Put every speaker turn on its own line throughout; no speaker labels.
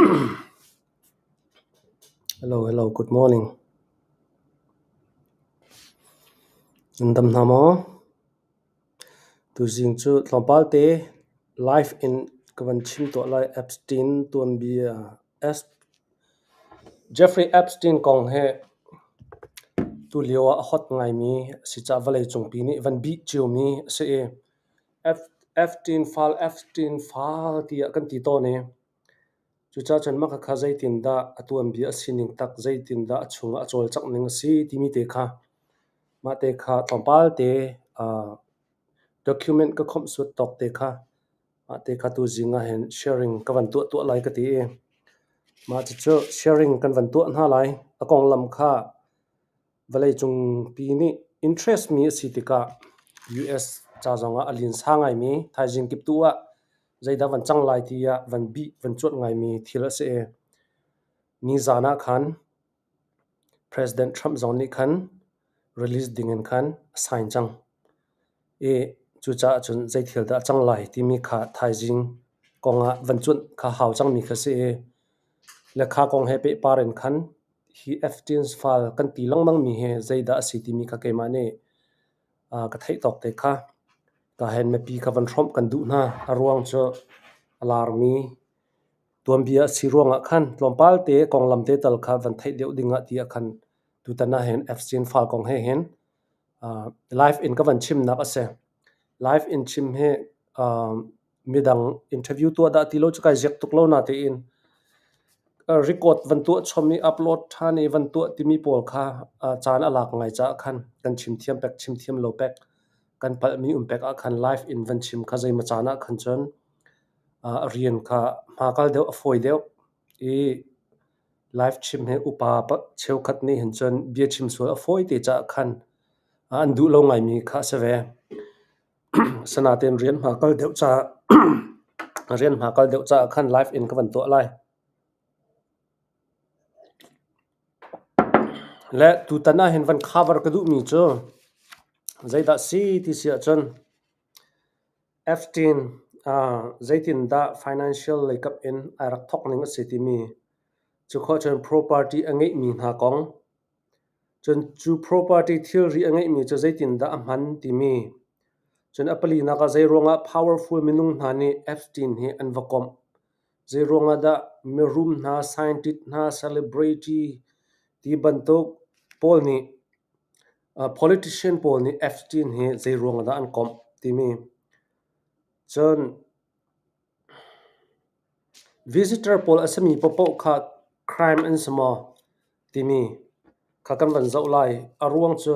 Hello, hello, good morning. Nan dam hna maw? Tuzing cu tlawmpal te live in ka van chim tuah lai Epstein tuanbia. Jeffrey Epstein kong hi tulio ah a hot ngaimi a si caah vawleicungpi nih van bih ciomi a si i Epstein fal, Epstein fal tiah kan ti tawn i cucaah cun mah khakha zeitindah a tuanbia a sining tak, zeitindah a chungah a cawlcangh ning a si timi te kha mah te kha tlawmpal te document ka khawmh suat tawk te kha mah te kha tuzing ah hin sharing ka van tuah tuah lai ka ti i mah cucu sharing kan van tuah hna lai. A konglam kha Vawleicung pi nih interest mi a si tikah US ca zongah a linsa ngaimi thaizing kip tu ah zeidah van cang lai tiah van bih van cuanh ngaimi thil a si i nizan ah khan President Trump zong nih khan release ding in khan a sign cang. I cucaah cun zei thil dah a cang lai timi kha thaizing kong ah van cuanh kha hau cangmi kha si i le kha kong he pehpar in khan hi Epstein's file kan ti lengmangmi hi zeidah a si timi kha keimah nih ka theih tawk te kha ka hen mipi kha van hrawmh kan duh hna. A ruang cu a larmi tuanbia a si ruangah khan tlawmpal te konglam te tal kha van theih deuh ding ah tiah khan tutan ah hin Epstein file kong he hin live in ka van chimnak a si. Live in chim hi midang interview tuah dah ti lo cu kai ziak tuk lo natein record van tuah chom i upload ṭhan i van tuah timi pawl kha caan a lak ngai caah khan kan chim thiam pek chim thiam lo pek kan palhmi um pek ah khan live in van chim kha zeimaw caan ah khan cun a rian kha hma kal deuh a fawi deuh i live chim hi upa cheukhat nih hin cun bia chim sual a fawi te caah khan an duh lo ngaimi kha a si ve. Sanatein rian hma kal deuh caah rian hma kal deuh caah khan live in ka van tuah lai. Le tutan ah hin van cover ka duhmi cu zeidah si ti si ahcun Epstein zeitindah financial leikap in ai rak thawk ning a si timi cu khawh cun property a ngeihmi hna kong Cun cu property thilri a ngeihmi cu zeitindah a hman timi, cun a palinak ah zeiruangah powerful minung hna nih Epstein hi an va komh, zeiruangah dah mirum hna, scientist hna, celebrity ti bantuk pawl nih politician pawl nih Epstein hi zeiruangah dah an komh timi. Cun Visitor pawl a simi paohpaoh kha crime an si maw timi kha kan van zoh lai. A ruang cu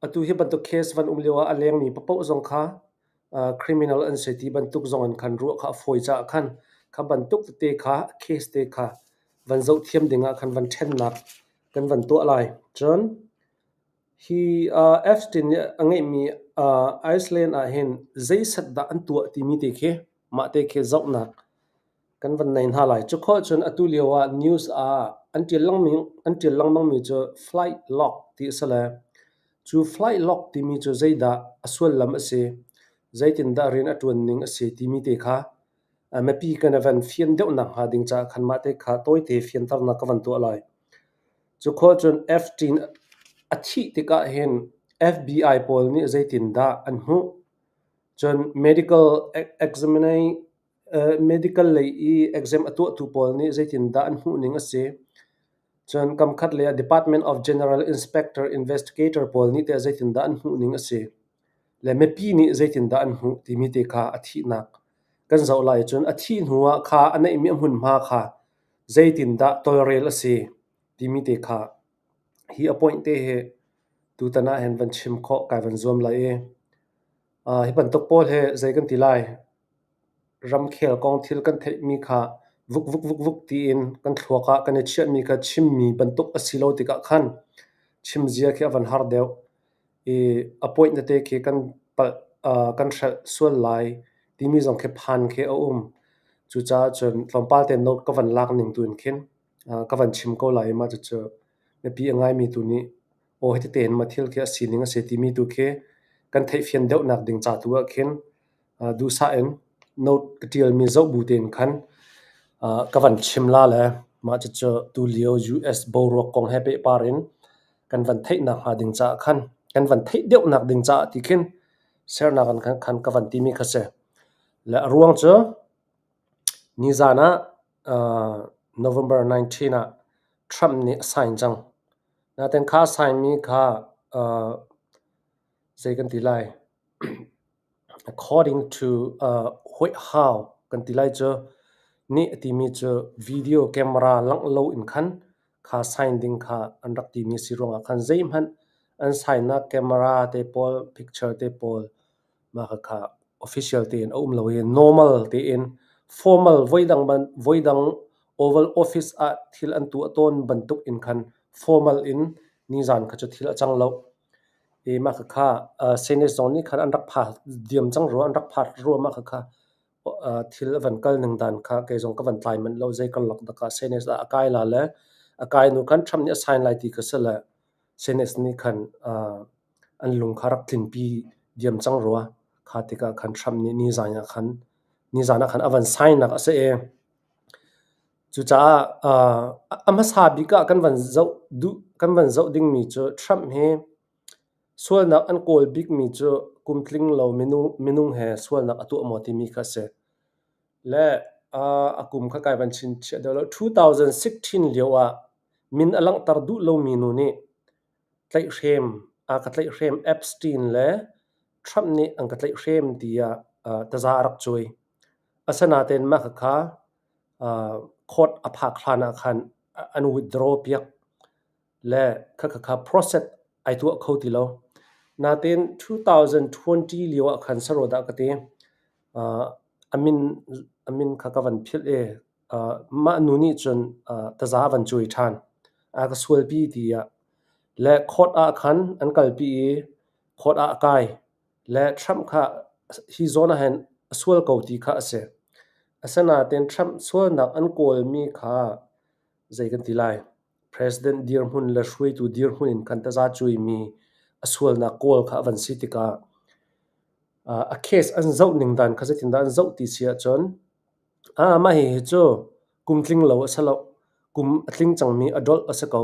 atu hi bantuk case van um lioah a lengmi paohpaoh zong kha criminal an si ti bantuk zong in khan ruah kha a fawi caah khan kha bantuk tete kha case te kha van zoh thiam ding ah khan van ṭhennak kan van tuah lai. Cun hi Epstein nih a ngeihmi Iceland ah hin zeisat dah an tuah timi te khi Mah te khi zohnak kan van nei hna lai. Cukhawh cun atu lio ah news ah an ṭial lengmangmi cu flight log ti a si le cu flight log timi cu zeidah a sullam a si, zeitindah rian a ṭuan ning a si timi te kha mipi kan i van fian deuhnak hnga ding caah khan mah te kha tawite fianternak ka van tuah lai. Cukhawh cun Epstein a thih tikah hin FBI pawl nih zeitindah an hmuh? Cun medical lei i exam a tuahtu pawl nih zeitindah an hmuhning a si. Cun kamkhat lei ah Department of General Inspector Investigator pawl nih teh zeitindah an hmuhning a si le mipi nih zeitindah an hmuh timi te kha a thihnak kan zoh lai. Cun a thih hnu ah kha a neihmi a hmunhma kha zeitindah tawlrel a si timi te kha hi a point te hi tutan ah hin van chim khawh kai van zuam lai i Hi bantuk pawl hi zei kan ti lai? Ramkhel kong thil kan theihmi kha vuk vuk vuk vuk tiin kan thluak ah kan i chiahmi kha chimmi bantuk a si lo tikah khan chimzia khi a van har deuh i a point tete khi kan palh kan hrelh sual lai timi zong khi phan khi a um. Cucaah cun tlawmpal te note ka van lak ning tu in khin ka van chim ko lai i mah cucu mipi a ngaimi tu nih aw hiti tein maw thil khi a sining a si timi tu khi kan theihfian deuhnak ding ca tu ah khin duhsah in note ka ṭialmi zoh bu tein khan. Ka van chim la le mah cucu tulio US boruak kong he pehpar in kan van theihnak hnga ding caah khan kan van theih deuhnak ding caah ti khin sernak in khan ka van timi kha si. Le a ruang cu nizan ah November 19 ah Trump nih a sign cang. Nain kha a sign mi kha zei kan ti lai? According to White House kan ti lai cu nih a timi cu video camera langh lo in khan kha sign ding kha an rak timi a si ruangah khan zeihmanh an sign nak camera te pawl, picture te pawl mah khakha official tein a um lo i normal tein formal voidang voidang Oval Office ah thil an tuah tawn bantuk in khan formal in nizan kha cu thil a cang lo. I mah khakha Senate zong nih khan an rak pha diam cang rua, an rak phat rua mah khakha thil a van kal ning dan kha kei zong ka van tlai manh lo. Zei karlak dak ah Senate ah a kai la le a kai hnu khan Trump nih a sign lai ti kha si le Senate nih khan an lung kha rak tlinpi diam cang rua. Kha tikah khan Trump nih nizan ah khan nizan ah khan a van sign nak a si i cucaah a hmasa bik ah kan van zoh duh kan van zoh dingmi cu Trump hi sualnak an kawl bikmi cu kum tling lo minung he sualnak a tuah maw timi kha a si. Le a kum kha kai van chinchiah deuh lo. 2016 lio ah min a langhter duh lomi nu nih tlaihhrem a ka tlaihhrem Epstein le Trump nih an ka tlaihhrem tiah taza a rak cuai. Asinain mah khakha court a phak hlan ah khan an withdraw piak le khakha process ai tuah kho ti lo. Nain 2020 lio ah khan saro dah ka ti. A min kha ka van philh i mah nu nih cun taza a van cuai ṭhan. A ka sualpi tiah le court ah khan an kalpi i court ah a kai. Le Trump kha hi zawn ah hin a sual ko ti kha a si. Asinain Trump sualnak an kawlmi kha zei kan ti lai? President dirhmun le hruaitu dirhmun in khan taza cuaimi a sualnak kawl kha a van si tikah a case an zoh ning dan kha zeitindah an zoh ti si ahcun mah hihi cu kum tling lo a si lo, kum a tling cangmi adult a si ko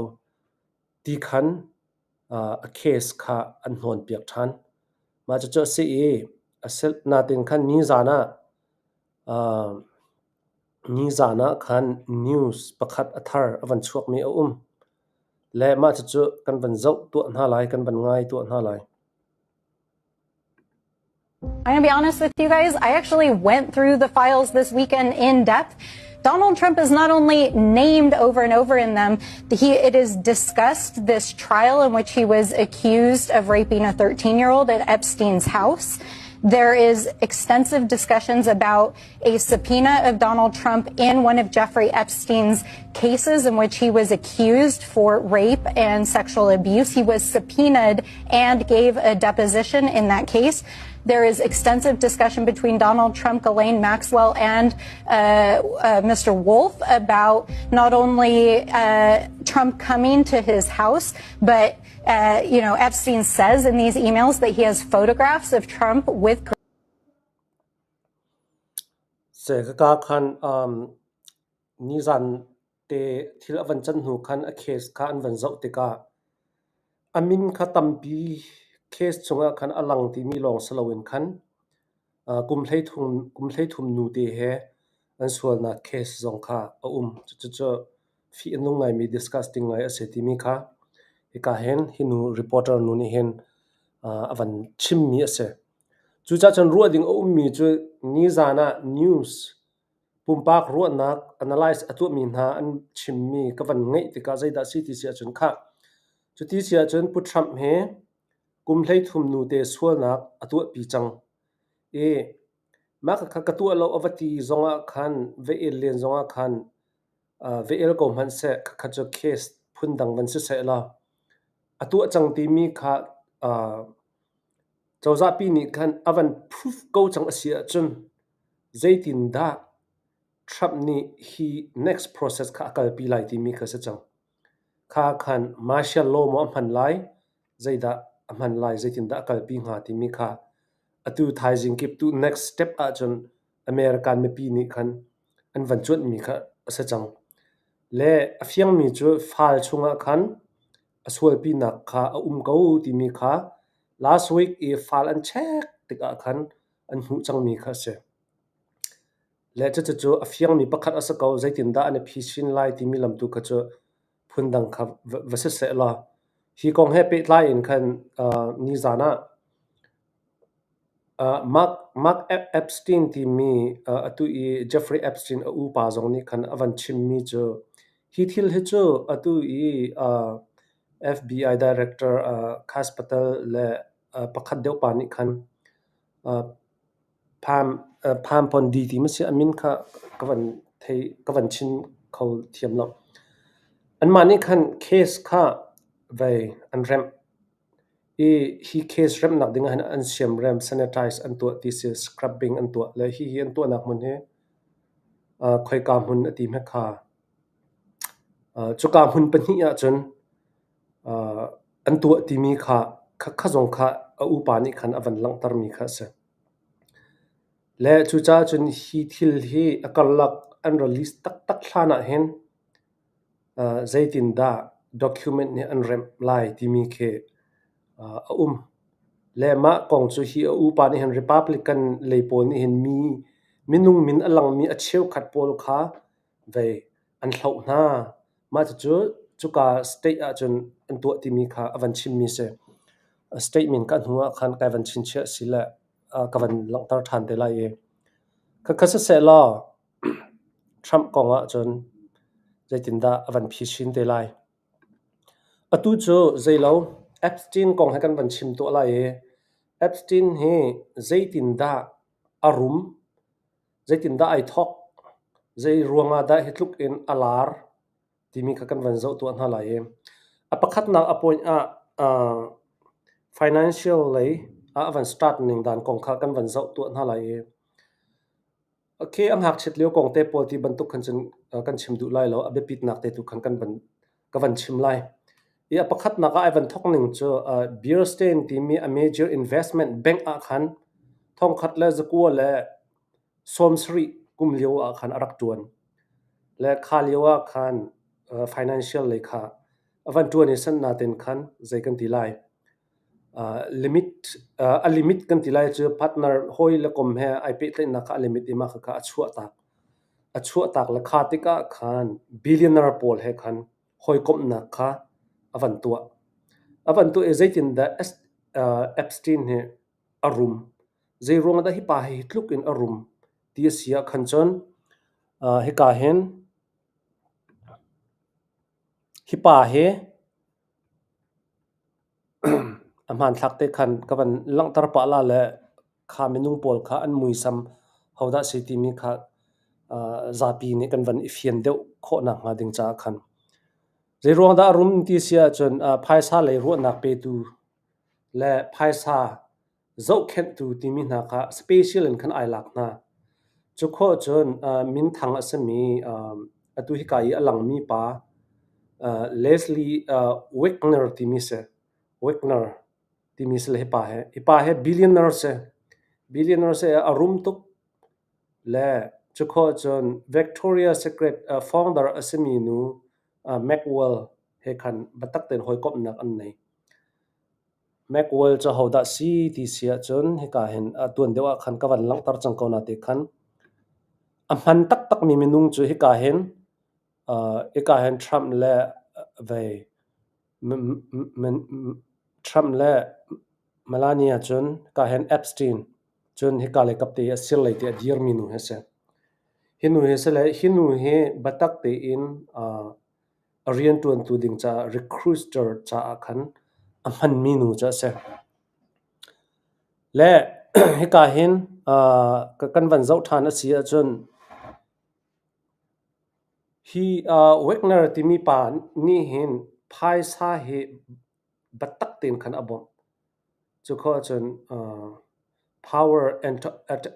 ti khan a case kha an hnawnpiak ṭhan. Mah cucu a si i natin khan nizan ah nizan ah khan news pakhat a thar a van chuakmi a um. Le mah cucu kan van zoh tuah hna lai, kan van ngai tuah hna lai.
I'm going to be honest with you guys. I actually went through the files this weekend in depth. Donald Trump is not only named over and over in them, it is discussed this trial in which he was accused of raping a 13-year-old at Epstein's house. There is extensive discussions about a subpoena of Donald Trump in one of Jeffrey Epstein's cases in which he was accused for rape and sexual abuse. He was subpoenaed and gave a deposition in that case. There is extensive discussion between Donald Trump, Ghislaine Maxwell, and Mr. Wolff about not only Trump coming to his house, but Epstein says in these emails that he has photographs of Trump with
Ka khan nizan te thil a van can hnu khan a case kha an van zoh tikah a min kha tampi case chungah khan a lang timi lawng si loin khan kum 13 nute he an sualnak case zong kha a um. Cucu fih a nung ngaimi disgusting ngai a si timi kha hika hin hi nu reporter nu nih hin a van chimmi a si. Cucaah cun ruah ding a ummi cu nizan ah news pumpak ruahnak analyze a tuahmi hna an chimmi ka van ngaih tikah zeidah a si ti si ahcun khah, cuti si ahcun Pu Trump hi kum 13 nute sualnak a tuahpi cang i mah khakha ka tuah lo a va ti zongah khan va el len zongah khan va el ko hmanh seh khakha cu case phundang van si seh law a tuah cang timi kha Cozahpi nih khan a van proof ko cang a si ahcun zeitindah Trump nih hi next process kha a kalpi lai timi kha si cang. Kha khan martial law maw a hman lai, zeidah a hman lai, zeitindah a kalpi hnga timi kha atu thaizing kip tu next step ahcun American mipi nih khan an van cuanhmi kha. a si cang. Le a fiangmi cu file chungah khan a sualpinak kha a um ko timi kha last week i file an check tikah khan an hmuh cangmi kha a si. Le cucu a fiangmi pakhat a si ko. Zeitindah an i phisin lai timi lam tu kha cu phundang kha va si seh law hi kong he pehtlai in khan nizan ah Mark Epstein timi atu i Jeffrey Epstein a upa zong nih khan a van chimmi cu hi thil hi cu atu i FBI director Kash Patel le pakhat deuh pa nih khan Pam Bondi timi si a min kha ka van thei ka van chim kho thiam lo. Anmah nih khan case kha vei an remh i hi case remhnak ding ah hin an siamrem sanitize an tuah ti si scrubbing an tuah le hihi an tuahnak hmun hi khoika hmun a ti hme kha. Cuka hmun pahnih ahcun an tuah timi kha kha zong kha a upa nih khan a van langhtermi kha a si. Le cucaah cun hi thil hi a karlak an release taktak hlan ah hin zeitindah document nih an remh lai timi khi a um. Le mah kong cu hi a upa nih hin Republican lei pawl nih hin mi minung min a langmi a cheukhat pawl kha vei an hloh hna. Mah cucu cuka state ahcun an tuah timi kha a van chimmi si. State min ka hnu ah khan kai van chinchiah si le ka van langhter ṭhan te lai i khakha siseh law Trump kong ahcun zeitindah a van phisin te lai. Atu cu zeilo Epstein kong he kan van chim tuah lai i Epstein hi zeitindah a rum, zeitindah ai thawk, zei ruangah dah hi tluk in a lar timi kha kan van zoh tuah hna lai i a pakhatnak a point ah financial lei ah a van start ning dan kong kha kan van zoh tuah hna lai i Okay, a ngakchiat lio kong te pawl ti bantuk khan cun kan chim duh lai lo. A biapitnak te tu khan kan van ka van chim lai. I a pakhatnak ah ai van thawk ning cu Bear Stearns timi a major investment bank ah khan thongkhat le zakua le 70 kum lio ah khan a rak ṭuan. Le kha lio ah khan financial lei kha a van ṭuan i san natin khan zei kan ti lai. Limit a limit kan ti lai cu partner hawi le kom he ai pehtlaihnak kha a limit i mah khakha a chuahtak. A chuahtak le kha tikah khan billionaire pawl he khan hawikomhnak kha a van tuah. A van tuah i zeitindah Epstein hi a rum? Zeiruang dah hi pa hi hi tluk in a rum ti a si ah khan cun hika hin hi pa hi a hmanthlak te khan ka van langhter pah la le kha minung pawl kha an muisam hodah si timi kha zapi nih kan van i fian deuh khawh nakhnga ding caah khan. Zeiruang dah a rum ti si ahcun phaisa lei ruahnak petu le phaisa zohkhenhtu timi hna kha special in khan ai lak hna. Cu khawh cun minthang a simi atu hika i a langmi pa Leslie Wagner timi si. Wagner timi si le hi pa hi. Hi pa hi billionaire si. Billionaire si a rum tuk le cu khawh cun Victoria Secret founder a simi nu Maxwell he khan biatak tein hawikomhnak an nei. Maxwell cu hodah si ti si ahcun hika hin tuan deuh ah khan ka van langhter cang ko na te khan a hman taktakmi minung cu hika hin hika hin Trump le vei Trump le Melania cun hika hin Epstein cun hika lei kap te i a sir lei te a dirmi nu hi a si. Hi nu hi si le hi nu hi biatak tein a rianṭuantu ding caah recruiter caah khan a hmanmi nu cu a si. Le hika hin kan van zoh ṭhan a si ahcun hi Wagner timi pa nih hin phaisa hi biatak tein khan a bawmh. Cu khawh ahcun power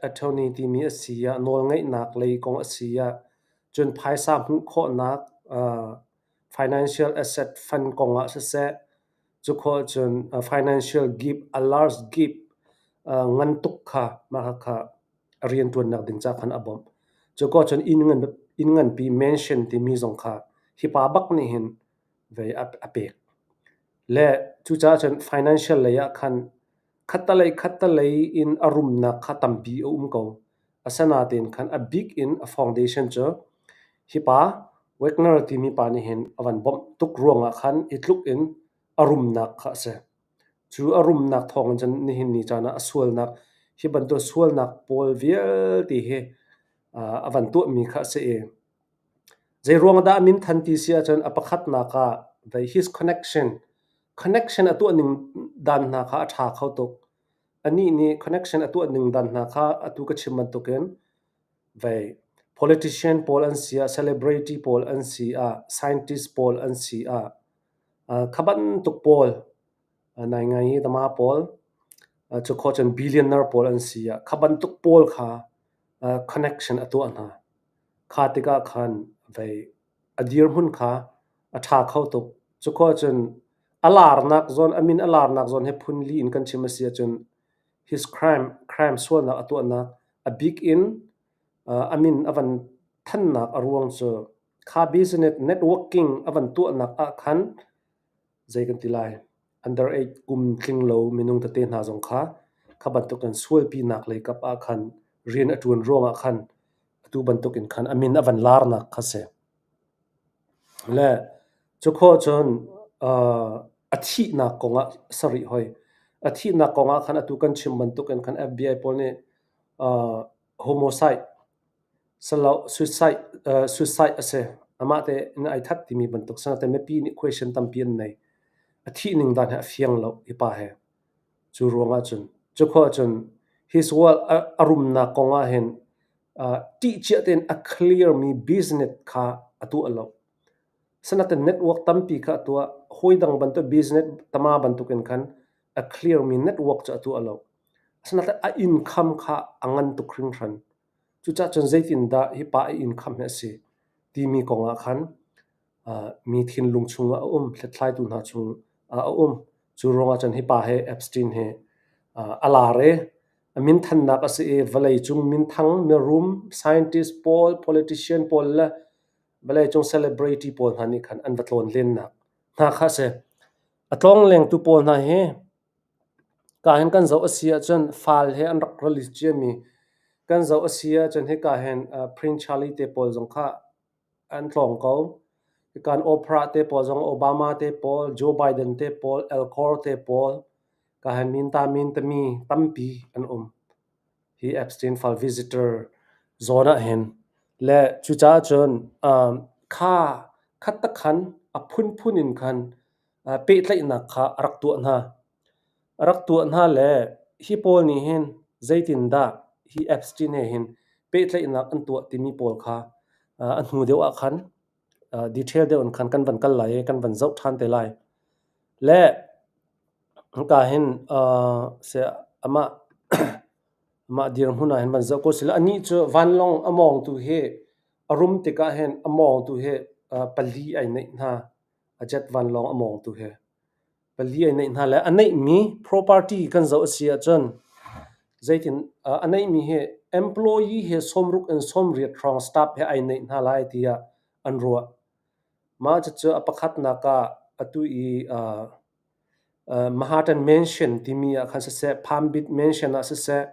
attorney timi a si ah, nawlngeihnak lei kong a si ah, cun phaisa hmuh khawhnak financial asset fund kong ah siseh, cu khawh ahcun financial gift, a large gift ngan tuk kha mah khakha a rianṭuannak ding ca khan a bawmh. Cu khawh ahcun inn ngan. Inn nganpi mansion timi zong kha hi pa bak nih hin vei a pek. Le cucaah cun financial lei ah khan khattalei khattalei in a rumnak kha tampi a um ko. Asinain khan a bik in a foundation cu hi pa Wagner timi pa nih hin a van bawmh tuk ruangah khan hi tluk in a rumnak kha a si. Cu a rumnak thawngin cun nihin ni caan ah a sualnak hi bantuk sualnak pawl vialte hi a van tuahmi kha a si i zeiruang dah a min than ti si ahcun a pakhatnak ah his connection, connection a tuah ning dan hna kha a ṭha kho tuk. Anih nih connection a tuah ning dan hna kha atu ka chim bantukin vei politician pawl an si ah, celebrity pawl an si ah, scientist pawl an si ah, kha bantuk pawl nai ngai i tama pawl cu khawh cun billionaire pawl an si ah kha bantuk pawl kha connection a tuah hna. Kha tikah khan vei a dirhmun kha a ṭha kho tuk. Cu khawh cun a larnak zawn, a min a larnak zawn hi phun li in kan chim a si ahcun his crime, crime sualnak a tuahnak a bik in a min a van thannak a ruang cu kha business networking a van tuahnak ah khan zei kan ti lai underage kum tling lo minung tete hna zong kha kha bantukin sualpinak lei kap ah khan rian a ṭuan ruangah khan atu bantukin khan a min a van larnak kha si. Le cukhawh cun a thihnak kongah sarih hoi. A thihnak kongah khan atu kan chim bantukin khan FBI pawl nih homicide suicide suicide a si. Amah tein ai that timi bantuk sinain mipi nih question tampi an nei. A thih ning dan hi a fiang lo hi pa hi. Cu ruangah cun cukhawh cun his wealth a rumnak kongah hin ṭihcia tein a clear mi business kha a tuah lo. Sinain network tampi kha a tuah. Hawidang bantuk business tama bantukin khan a clear mi network cu a tuah lo. Asinain a income kha a ngan tuk hringhran. Cucaah cun zeitindah hi pa a income hi a si timi kongah khan mi thinlung chungah a um, hlathlaitu hna chung ah a um. Cu ruangah cun hi pa hi Epstein hi a lar i a minthannak a si i vawleicung minthang mirum scientist pawl, politician pawl le vawleicung celebrity pawl hna nih khan an va tlawn lennak hna kha a si. A tlawnglengtu pawl hna hi Ka hin kan zoh a si ahcun fal he an rak release ciami kan zoh a si ahcun hika hin Prince Charlie te pawl zong kha an tlawng ko. Hika hin Oprah te pawl zong Obama te pawl, Joe Biden te pawl, Al Gore te pawl, ka hin minta mintami tampi an um. Hi Epstein file visitor zawn ah hin. Le cucaah cun kha khat tak khan a phunphun in khan pehtlaihnak kha a rak tuah hna. A rak tuah hna le hi pawl nih hin zeitindah hi Epstein he hin pehtlaihnak an tuah timi pawl kha a hnu deuh ah khan detail deuh in khan kan van kal lai i kan van zoh ṭhan te lai. Le hika hin amah amah dirhmun ah hin van zoh ko sila anih cu vanlawng a mawngtu hi a rum tikah hin a mawngtu hi pali ai neih hna. A jet vanlawng a mawngtu he pali ai neih hna le a neihmi property kan zoh a si ahcun zeitin a neihmi hi employee he 60 in 80 hrawng staff he ai neih hna lai tiah an ruah. Mah cucu a pakhatnak ah atu i Manhattan Mansion timi ah khan siseh, Palm Beach Mansion ah siseh,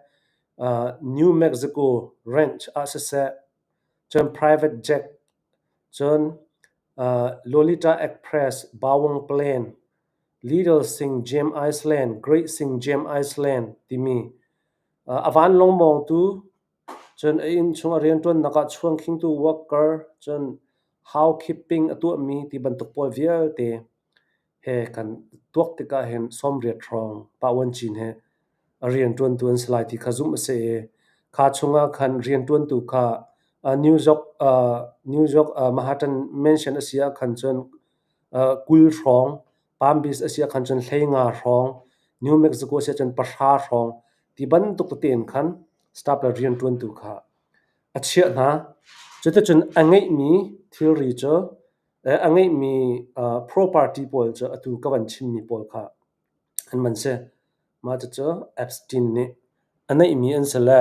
New Mexico Ranch ah siseh, cun private jet, cun Lolita Express, Bawang Plain, Little Sing Jam Iceland, Great Sing Jam Iceland timi a vanlawng mawngtu cun a innchung a rianṭuannak ah chuangkhingtu worker cun housekeeping a tuahmi ti bantuk pawl vialte he kan tuak tikah hin 80 hrawng Pah-Wan-Cin he a rianṭuantu an si lai ti kha zumh a si i kha chungah khan rianṭuantu kha New York, New York Manhattan Mansion a si ah khan cun 20 hrawng, Palm Beach a si ah khan cun 15 hrawng, New Mexico a si ah cun 10 hrawng ti bantuk tete in khan staff le rianṭuantu kha a chiah hna. Cuticun a ngeihmi thilri cu a ngeihmi property pawl cu atu ka van chimmi pawl kha an van si. Mah cucu Epstein nih a neihmi an si le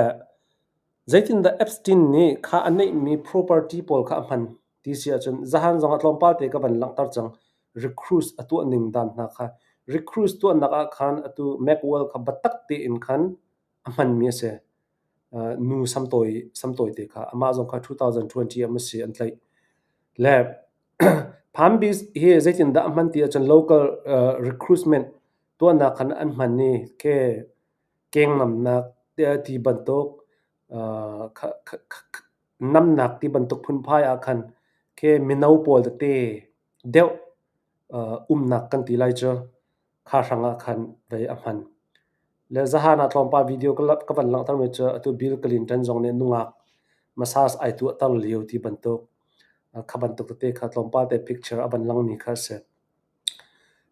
Zeitindah Epstein nih kha a neihmi property pawl kha a hman ti si ahcun zahan zongah tlawmpal te ka van langhter cang. Recruits a tuah ning dan hna kha. Recruits tuahnak ah khan atu Maxwell kha biatak tein khan a hmanmi a si. Nu samtawi samtawi te kha amah zong kha 2020 ah si an tlaih. Le Palm Beach hi zeitindah a hman ti ahcun local recruitment tuahnak khan an hman i ke kengnamnak ti bantuk namnak ti bantuk phunphai ah khan ke mino pawl tete deuh umnak kan ti lai cu kha hrang ah khan vei a hman. Le zahan ah tlawmpal video ka van langhtermi cu atu Bill Clinton zong nih nungak massage ai tuahter lio ti bantuk kha bantuk tete kha tlawmpal te picture a van langmi kha a si.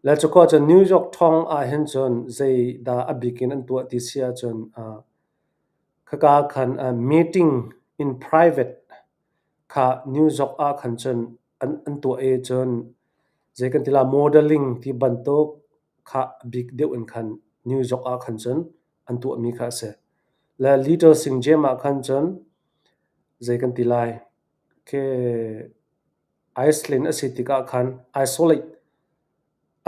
Le cuka cun New York thong ahhin cun zeidah a bik in an tuah ti si ahcun khaka ah khan meeting in private kha New York ah khan cun an tuah i cun zei kan ti lai modeling ti bantuk kha a bik deuh in khan New York ah khan cun an tuahmi kha a si. Le Little Sing Gym ah khan cun zei kan ti lai khi Iceland a si tikah khan isolate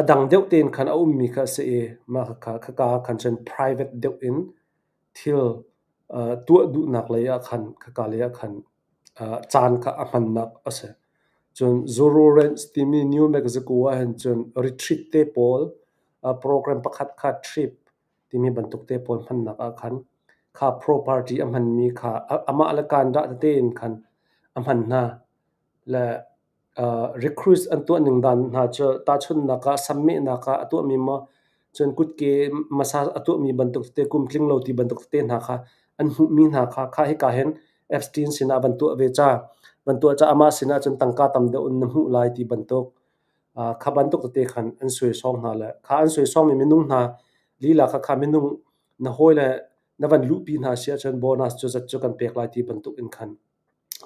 a dang deuh tein khan a ummi kha a si i mah khakha khaka ah khan cun private deuh in thil tuah duhnak lei ah khan khaka lei ah khan caan kha a hmannak a si. Cun Zorro Ranch timi New Mexico ah hin cun retreat te pawl program pakhat kha trip timi bantuk te pawl hmannak ah khan kha property a hmanmi kha amah le kaan dah tete in khan a hman hna. Le recruits an tuah ning dan hna cu tahchunhnak ah sammehnak ah a tuahmi maw cun kutke massage a tuahmi bantuk tete kum tling lo ti bantuk tete hna kha an hmuhmi hna kha kha hika hin Epstein sinah van tuah ve ca van tuah ca amah sinah cun tangka tam deuh in na hmuh lai ti bantuk kha bantuk tete khan an suaisawng hna le kha an suaisawngmi minung hna lila kha kha minung na hawile na van luhpi hna si ahcun bonus cu zat cu kan pek lai ti bantuk in khan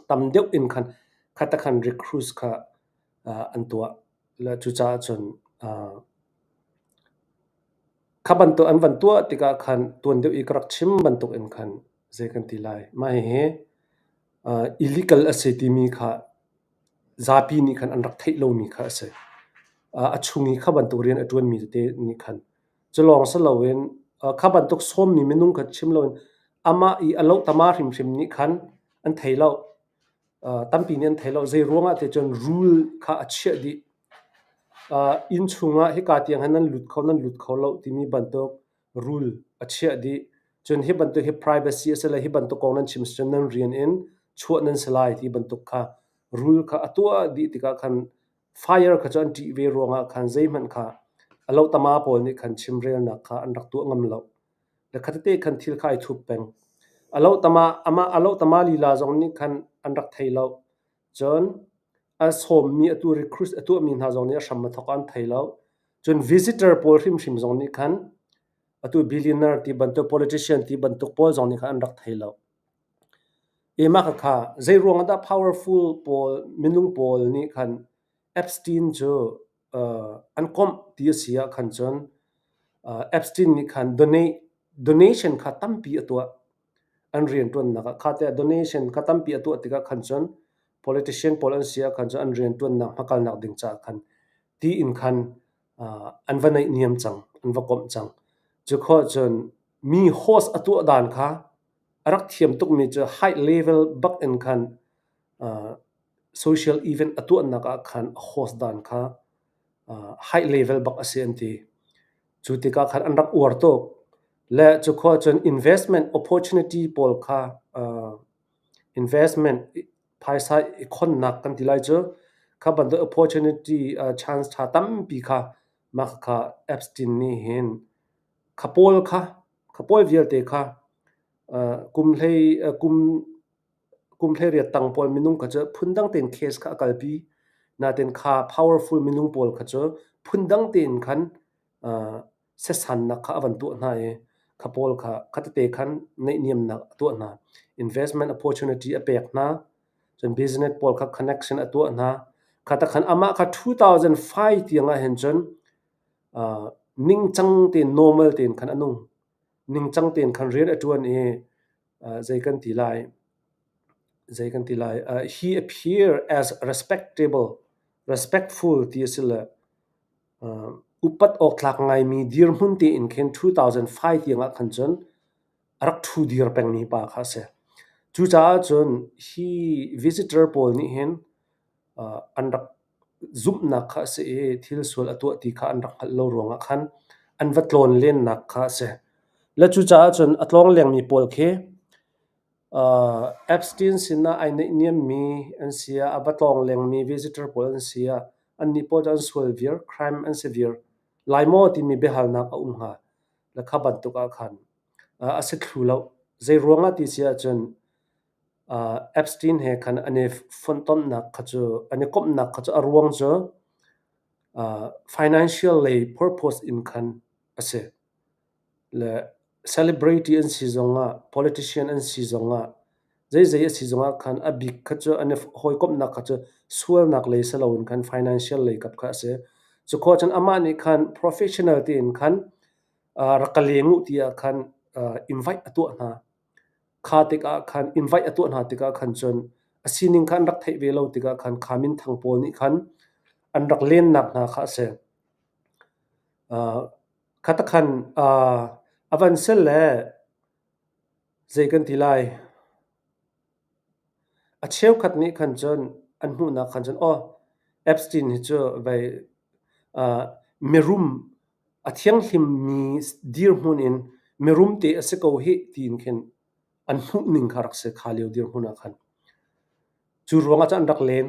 tam deuh in khan khata khan recruits kha an tuah. Le cucaah cun kha bantuk an van tuah tikah khan tuan deuh i ka rak chim bantuk in khan zei kan ti lai. Mah hihi illegal a si timi kha zapi nih khan an rak theih lomi kha a si. A chung i kha bantuk rian a ṭuanmi tete nih khan cu lawng si loin kha bantuk sawmmi minung kha chim loin amah i a lohtama hrimhrim nih khan an thei lo. Tampi nih an thei lo. Zei ruangah ti cun rul kha a chiah dih. Inn chungah hika tiang hin nan lut kho, nan lut kho lo timi bantuk rul a chiah dih. Cun hi bantuk hi privacy a si le hi bantuk kong nan chim cun nan rian in chuah nan si lai ti bantuk kha rul kha a tuah dih tikah khan fire kha cu an ṭih ve ruangah khan zeihmanh kha a lohtama pawl nih khan chimrelnak kha an rak tuah ngam lo. Le khatete khan thil kha ai thup peng. A lohtama amah a lohtama lila zong nih khan an rak thei lo. Cun a sawmmi atu recruit a tuahmi hna zong nih a hram a thawk ah an thei lo. Cun visitor pawl hrimhrim zong nih khan atu billionaire ti bantuk politician ti bantuk pawl zong nih khan an rak thei lo. I mah khakha zei ruang ah dah powerful pawl minung pawl nih khan Epstein cu an komh ti a si ah khan cun Epstein nih khan donate donation kha tampi a tuah. An rianṭuannak ah kha tiah donation kha tampi a tuah tikah khan cun politician pawl an si ah khan cun an rianṭuannak hmakalnak ding caah khan tiin khan an va naihniam cang, an va komh cang. Cu khawh cun mi host a tuah dan kha a rak thiam tukmi cu high level bak in khan social event a tuahnak ah khan a host dan kha high level bak a si an ti. Cu tikah khan an rak uar tuk. Le cu khua cun investment opportunity pawl kha investment phaisa i khonnak kan ti lai cu kha bantuk opportunity chance ṭha tampi kha mah kha Epstein nih hin kha pawl kha kha pawl vialte kha kum hlei kum kum 18 tang pawl minung kha cu phundang tein case kha a kalpi. Nain kha powerful minung pawl kha cu phundang tein khan sesannak kha a van tuah hna i kha pawl kha khatete khan naihniamnak a tuah hna. Investment opportunity a pek hna. Cun business pawl kha connection a tuah hna. Khata khan amah kha 2005 tiang ah hin cun ningcang tein normal tein khan a nung. Ningcang tein khan rian a ṭuan i. Zei kan ti lai? Zei kan ti lai? He appear as respectable, respectful ti a si le upat awk tlak ngaimi dirhmun tein khin 2005 tiang ah khan cun a rak ṭhu dir pengmi pa kha a si. Cucaah cun hi visitor pawl nih hin an rak zumhnak kha a si i thil sual a tuah ti kha an rak hngalh lo ruangah khan an va tlawn lennak kha a si. Le cucaah cun a tlawng lengmi pawl khi Epstein sinah ai naihniammi an si ah, a va tlawng lengmi visitor pawl an si ah, annih pawl cu an sual viar, crime an si viar lai maw timi biahalnak a um hnga. Le kha bantuk ah khan a si thlu lo. Zei ruangah ti si ahcun Epstein he khan an i fonhtonhnak kha cu, an i komhnak kha cu a ruang cu financial lei purpose in khan a si. Le celebrity an si zongah, politician an si zongah, zeizei a si zongah khan a bik kha cu an i hawikomhnak kha cu sualnak lei si loin khan financial lei kap kha a si. Cu khawh cun amah nih khan professional tein khan rak ka leng u tiah khan invite a tuah hna. Kha tikah khan invite a tuah hna tikah khan cun a sining kha an rak theih ve lo tikah khan kha minthang pawl nih khan an rak lennak hna kha a si. Kha takhan a van sel le zei kan ti lai? A cheukhat nih khan cun an hmuhnak khan cun aw Epstein hi cu vei mirum a thianghlimmi dirhmun in mirum te a si ko hih tiin khin an hmuhning kha rak si kha lio dirhmun ah khan. Cu ruangah cun an rak len.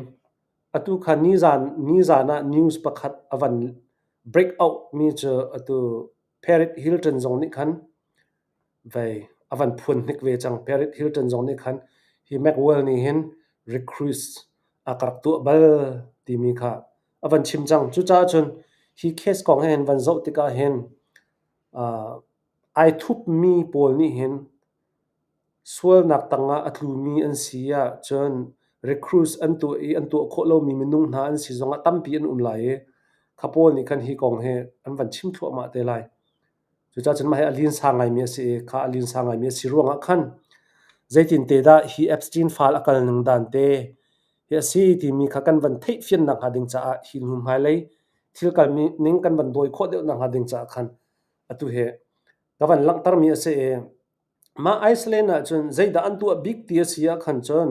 Atu kha nizan ah news pakhat a van break out mi cu atu Paris Hilton zong nih khan vei a van phuan hnik ve cang. Paris Hilton zong nih khan hi Maxwell nih hin recruits a ka rak tuah bal timi kha a van chim cang. Cucaah cun hi case kong he hin van zoh tikah hin ai thupmi pawl nih hin Sualnak tangah a tlumi an si ahcun recruits an tuah i an tuah khawh lomi minung hna an si zongah tampi an um lai i kha pawl nih khan hi kong hi an van chim thluahmah te lai. Cucaah cun mah hi a linsa ngaimi a si i kha a linsa ngaimi a si ruangah khan zeitinte dah hi Epstein file a kal ning dan te hi a si timi kha kan van theihfiannak hnga ding caah hi hnu hmailei thil kal ning kan van dawi khawh deuh nak hnga ding caah khan atu hi ka van langhtermi a si i Mah Iceland ahcun zeidah an tuah bik ti a si ahkhan cun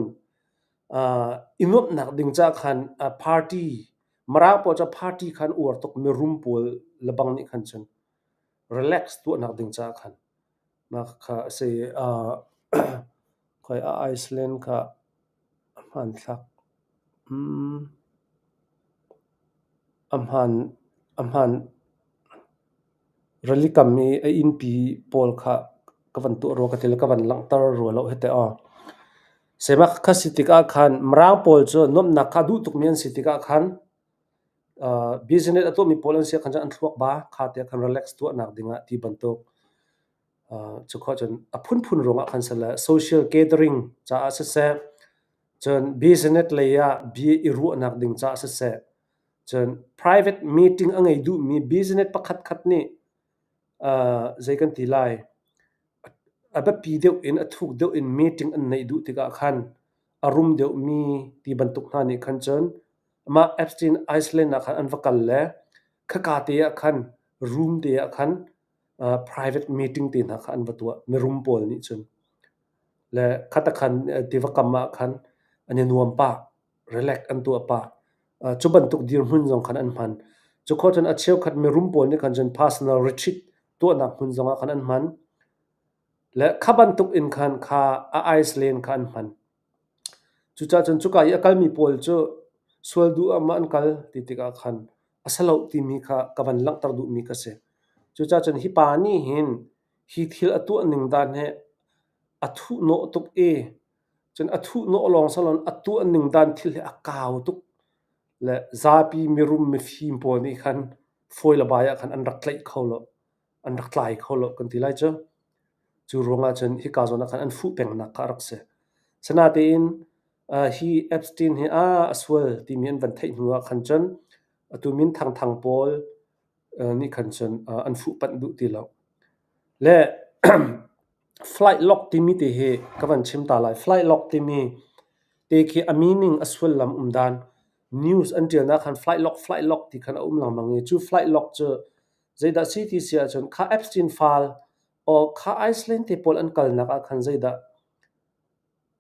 i nuamhnak ding caah khan party, Mirang pawl cu party kha an uar tuk mirum pawl lebang nih khan cun relax tuahnak ding caah khan mah kha a si. Khoi ah Iceland kha a hmanthlak a hmaan a hmaan. Rili kam i a innpi pawl kha ka van tuah rua ka ti le ka van langhter rua lo hite aw. Semak kha si tikah khan Mirang pawl cu nuamhnak kha duh tukmi an si tikah khan business a tuahmi pawl an si ahkhan cun an thluak ba kha te khan relax tuahnak dingah ti bantuk cu khawh cun a phunphun ruangah khan sile social gathering caah siseh, cun business lei ah bia i ruahnak ding caah siseh, Cun private meeting a ngei duhmi business pakhatkhat nih zei kan ti lai, a biapi deuh in a thuk deuh in meeting an neih duh tikah khan a rum deuhmi ti bantuk hna nih khan cun mah Epstein Iceland ah khan an va kal le khaka te ah khan room te ah khan private meeting te hna kha an va tuah mirum pawl nih cun. Le khatakhan tiva kam ah khan an i nuam pah. Relax an tuah pah. Cu bantuk dirhmun zong khan an hman. Cu khawh cun a cheukhat mirum pawl nih khan cun personal retreat tuahnak hmun zongah khan an hman. Le kha bantuk in khan kha a Iceland kha an hman. Cucaah cun cuka i a kalmi pawl cu sual duh ah maw an kal ti tikah khan a si lo timi kha ka van langhter duhmi ka si. Cucaah cun hi pa nih hin hi thil a tuah ning dan hi a thuhnawh tuk i Cun a thuhnawh lawng si loin a tuah ning dan thil hi a kau tuk le zapi mirum mifim pawl nih khan fawi le bai ah khan an rak tlaih kho lo, an rak tlai kho lo kan ti lai cu. Cu ruangah cun hika zawn ah khan an fuh pengnak kha a rak si. Sinain hi Epstein hi a sual timi an van theih hnu ah khan cun atu min thangthang pawl nih khan cun an fuhpanh duh ti lo. Le. Flight log timi te hi ka van chim ta lai. Flight log timi te khi a meaning a sullam um dan news an ṭialnak khan flight log flight log ti khan a um lengmang i cu flight log cu zeidah si ti si ahcun kha Epstein file or kha Iceland te pawl an kalnak ah khan zeidah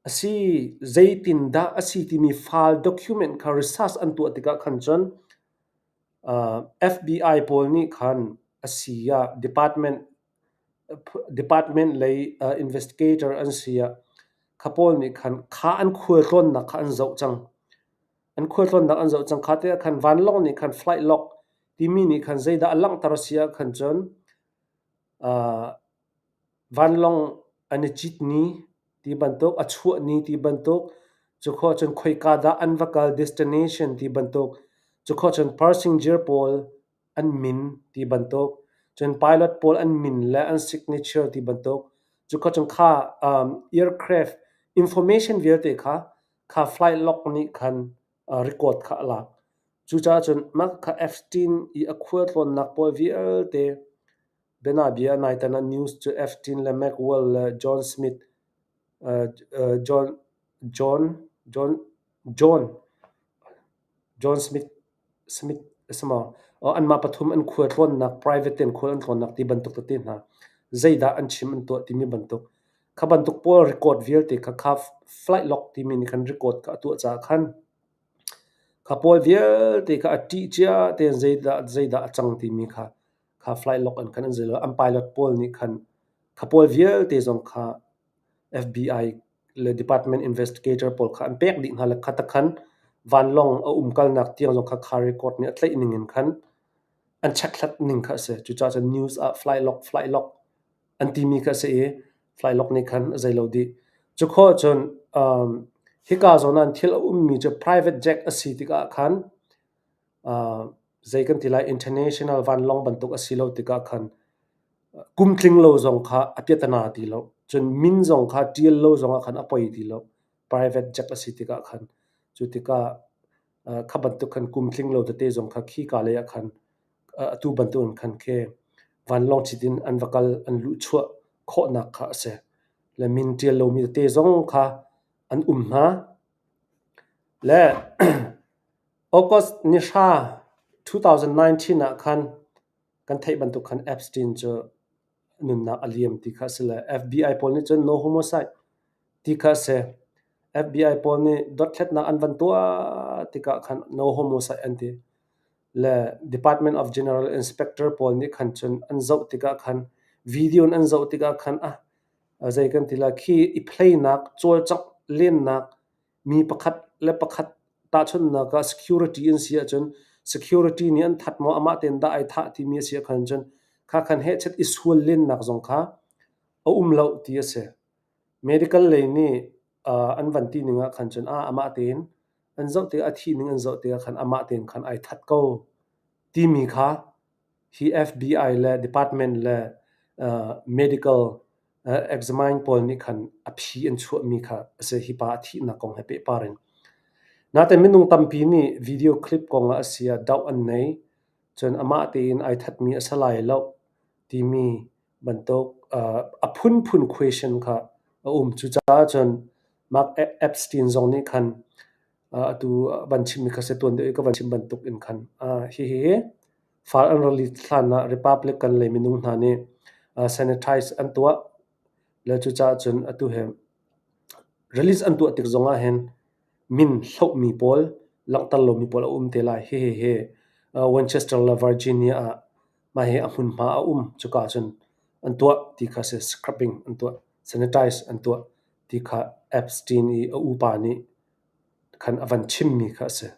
a si, zeitindah a si timi file document kha research an tuah tikah khan cun FBI pawl nih khan a si ah department lei investigator an si ah kha pawl nih khan kha an khualtlawnnak kha an zoh cang. An khualtlawnnak an zoh cang. Kha te ah khan vanlawng nih khan flight log timi nih khan zeidah a langhter a si ah khan cun vanlawng an i cit ni ti bantuk, a chuah ni ti bantuk, cukhawh cun khoika dah an va kal destination ti bantuk, cukhawh cun passenger pawl an min ti bantuk, cun pilot pawl an min le an signature ti bantuk, cukhawh cun kha aircraft information vialte kha kha flight log nih khan record kha a lak. Cucaah cun mah kha Epstein i a khualtlawnnak pawl vialte bianabia naitan ah news cu Epstein le Maxwell le John Smith, John, John, John, John, John Smith, Smith a si maw? Anmah pathum an khualtlawnnak, private tein khual an tlawnnak ti bantuk tete hna zeidah an chim an tuah timi bantuk kha bantuk pawl record vialte kha kha flight log timi nih khan record kha a tuah caah khan kha pawl vialte kha a ṭih cia tein zeidah zeidah a cang timi kha kha flight log in khan an zei lo. An pilot pawl nih khan kha pawl vialte zong kha FBI le department investigator pawl kha an pek dih hna le kha khan vanlawng a umkalnak tiang zong kha car record nih a tlaih ning in khan an chekhlat ning kha a si. Cucaah cun news ah flight log flight log an timi kha a si i flight log nih khan a zei lo dih. Cu khawh cun hika zawn ah thil a ummi cu private jet a si tikah khan zei kan ti lai international vanlawng bantuk a si lo tikah khan kum tling lo zong kha a piatana ti lo. Cun min zong kha ṭial lo zongah khan a poi ti lo. Private jet a si tikah khan. Cu tikah kha bantuk khan kum tling lo tete zong kha khika lei ah khan atu bantuk in khan khi vanlawng cit in an va kal an luhchuah khawhnak kha a si. Le min ṭial lomi tete zong kha an um hna. Le August ni hra 2019 ah khan kan theih bantuk khan Epstein cu nunnak a liam ti kha a si le FBI pawl nih cun no homicide ti kha a si. FBI pawl nih dothlatnak an van tuah tikah khan no homicide an ti. Le Department of General Inspector pawl nih khan cun an zoh tikah khan video in an zoh tikah khan ah zei kan ti lai khi i playnak cawlcangh lennak Mi pakhat le pakhat tahchunhnak ah security an si ahcun security nih an that maw amah tein dah ai thah timi a si ahkhan cun kha khan hehchet i sual lennak zong kha a um lo ti a si. Medical lei nih an van ti ning ah khan cun ah amah tein an zoh tikah a thih ning an zoh tikah khan amah tein khan ai that ko timi kha hi FBI le department le medical examine pawl nih khan a phi an chuahmi kha a si. Hi pa a thihnak kong he pehpar in. Nain minung tampi nih video clip kong ah a si ah doh an nei. Cun amah tein ai thatmi a si lai lo timi bantuk a phunphun question kha a um. Cucaah cun Mark Epstein zong nih khan atu van chimmi kha si tuan deuh i ka van chim bantuk in khan hihi Far an release hlan ah Republican lei minung hna nih sanitize an tuah le cucaah cun atu hi release an tuah tik zong ah hin min hlohmi pawl langhter lomi pawl a um te lai. Hihi Winchester le Virginia ah mah hi a hmunhma a um. Cuka cun an tuah ti kha si scrubbing an tuah, sanitize an tuah ti kha Epstein i a upa nih khan a van chimmi kha a si.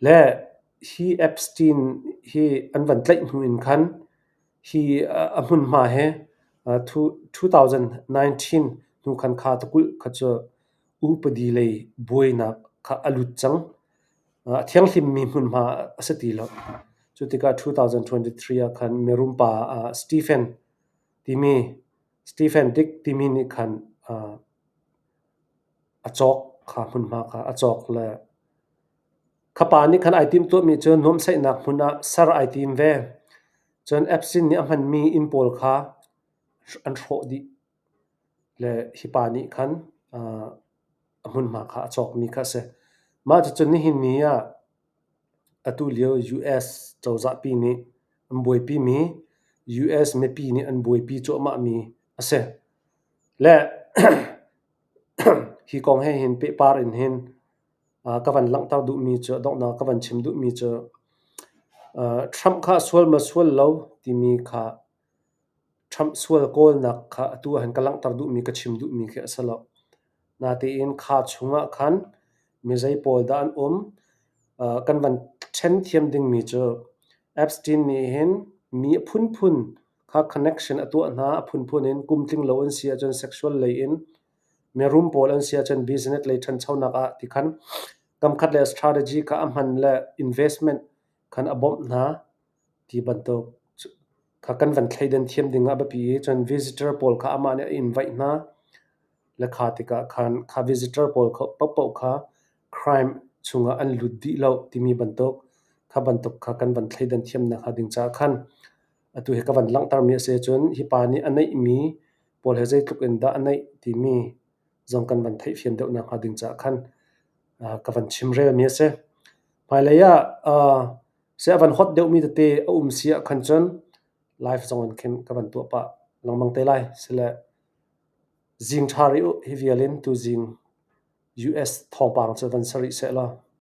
Le hi Epstein hi an van tlaih hnu in khan hi a hmunhma hi 2019 hnu khan kha tikulh kha cu upadi lei buainak kha a lut cang. A thianghlimmi hmunhma a si ti lo. Cu tikah 2023 ah khan mirum pa Stephen timi Stephen Dick timi nih khan a cawk kha hmunhma kha a cawk le kha pa nih khan ai timhtuahmi cu nuamhsaihnak hmun ah ser ai tim ve. Cun Epstein nih a hmanmi inn pawl kha an hrawh dih. Le hi pa nih khan a hmunhma kha a cawkmi kha a si. Mah cucu nihin ni ah atu lio US cozahpi nih an buaipimi, US mipi nih an buaipi cuahmahmi a si. Le hi kong he hin pehpar in hin ka van langhter duhmi cu, a donghnak ka van chim duhmi cu Trump kha sual maw sual lo timi kha Trump sual kawlnak kha atu ah hin ka langhter duhmi, ka chim duhmi khi a si lo. Natein kha chungah khan mi zei pawl dah an um? Kan van ṭhen thiam dingmi cu Epstein nih hin mi a phunphun kha connection a tuah hna. A phunphun in kum tling lo an si ahcun sexual lei in, mirum pawl an si ahcun business lei ṭhanchonak ah ti khan kamkhat le strategy kha a hman le investment khan a bawmh hna ti bantuk kha kan van thleidan thiam ding ah a biapi i cun visitor pawl kha amah nih a invite hna le kha tikah khan kha visitor pawl kha paohpaoh kha crime chungah an lut dih lo timi bantuk kha bantuk kha kan van thleidan thiam nakhnga ding caah khan atu hi ka van langhtermi a si cun hi pa nih a neihmi pawl he zeitluk in dah a neih timi zong kan van theihfian deuh nakhnga ding caah khan ka van chimrelmi a si. Hmailei ah seh a van hot deuhmi tete a um si ah khan cun live zong in khin ka van tuah pah lengmang te lai. Sile zing ṭha rih u, hi vial in tuzing US thawngpang cu van si rih sehlaw.